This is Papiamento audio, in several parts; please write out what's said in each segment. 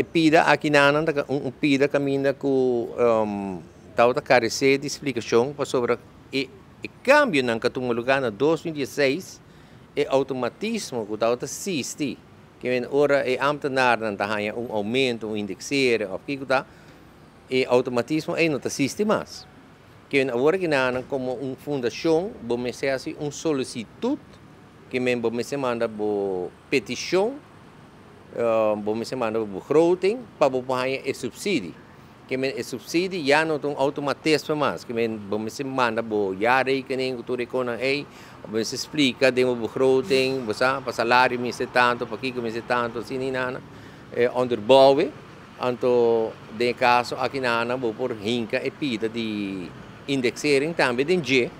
E pida akinan ta un pida kaminda ku tabata karesé di splikashon pasobra e kambionan ku a tuma lugá na 2016, e outomatismo ku tabata sisti ke men ora e ámtenarnan ta haña un oumento, un indexering òf kiko ta, e outomatismo ei no ta sisti mas. Ke men awor akinan komo un fundashon bo mester hasi un solisitut, ke men bo mester manda bo petishon, bo mester manda bo begroting pa bo por haña e supsidi. Ke men e supsidi ya no ta un outomatisme mas, ke men bo mester manda bo jaarrekening ku tur e konan ei, bo mester splika den bo begroting, bo sa, pa salario mester tantu, pa kiko mester tantu, asina i nana, onderbouwe. Anto den e kaso aki nana bo por hinka e pida di indexering tambe den dje.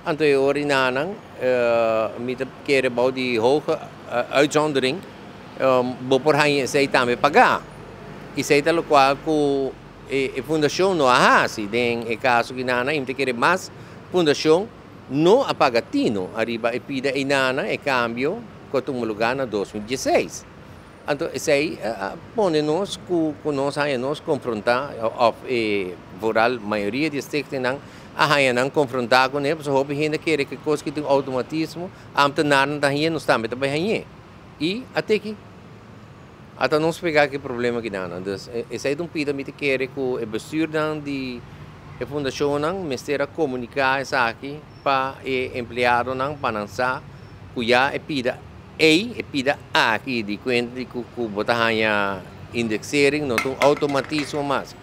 Anto e ora i nanan mi ta kere bou di hoge uitzondering bo por haña esei tambe pagá. Esei ta lokual ku e fundashon no a hasi den e kaso ki nana i mi ta kere mas fundashon no a paga tino ariba e pida ei nana e kambio ku a tuma lugá na 2016. Anto esei a pone nos ku ku nos haña nos konfrontá òf e vooral mayoria di e stichtingnan a haña nan konfrontá kuné pasobra hopi hende a kere ku e kos ki tin outomatismo, ámtenarnan ta hañ'é, nos tambe ta bai hañ'é. I a teki ata nos pega ku e problema kinan. Dus esei ta un pida mi ta kere ku e bestuurnan di e fundashonnan mester a komuniká esaki pa e empleadonan pa nan sa ku ya e pida Ei, e pida aki di kuenta di ku ku bo ta haña indexering no ta un outomatismo mas.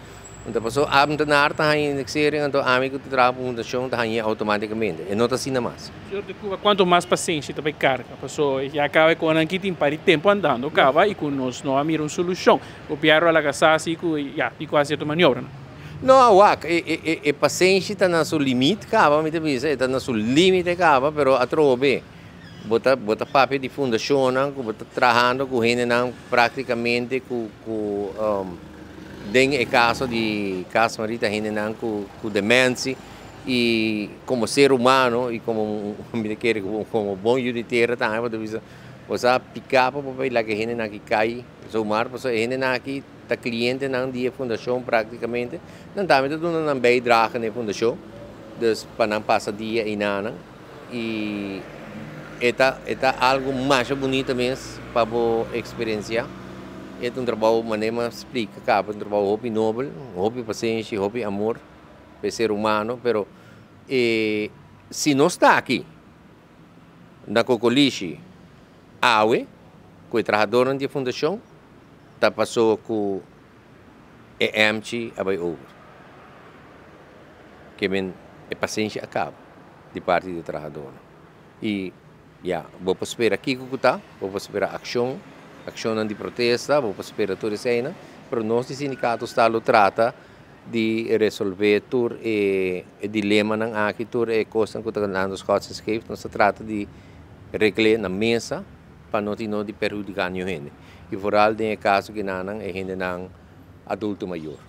Anto paso ámtenar ta haña indexering anto ami ku ta traha pa fundashon ta hañ'é outomátikamente. E no ta asina mas. Señor de Cuba, kuantu mas pasenshi ta bai karga? Paso ya kaba e konan aki tin par di tempu andando kaba i ku nos no a mira un solushon. Gobièrnu a laga sa si ku ya di ku hasi sierto maniobranan. No, wak, e pasenshi ta na su limit kaba, mi ta bisa, e ta na su limite kaba, pero atrobe. Bo ta bo ta papia di fundashonnan ku bo ta trahando ku hendenan praktikamente ku ku den e kaso di Cas Marita hendenan ku ku demensi i komo ser humano i komo mi ta kere komo bon yu di tera tambe bo ta bisa bo sa pika pa bo bai laga e hendenan aki kai zomaar pasobra e hendenan aki ta klientenan di e fundashon praktikamente nan tambe ta duna nan bijdrage na e fundashon dus pa nan pasa dia einanan. Y e ta e ta algo masha bunita mes pa bo experiencia. E ta un trabou manera mi a splica caba, un trabou hopi nobel, hopi pasenshi, hopi amor pa e ser humano, pero e si nos ta aki na Cocolishi awe cu e trahadornan di e fundacion ta paso cu e emchi a bai over. Ke men e pasenshi a kaba di parti di e trahadónan. I ya, bo por spera kiko ku ta, bo por spera akshon, akshonnan di protesta, bo por spera tur eseinan, pero nos di sindikato sta lo trata di resolvé tur e dilemanan aki, tur e kosnan ku ta andando schots en scheef, nos ta trata di regl'é na mesa pa no tin no di perhudiká niun hende. I vooral den e kaso kinanan e hendenan adulto mayor.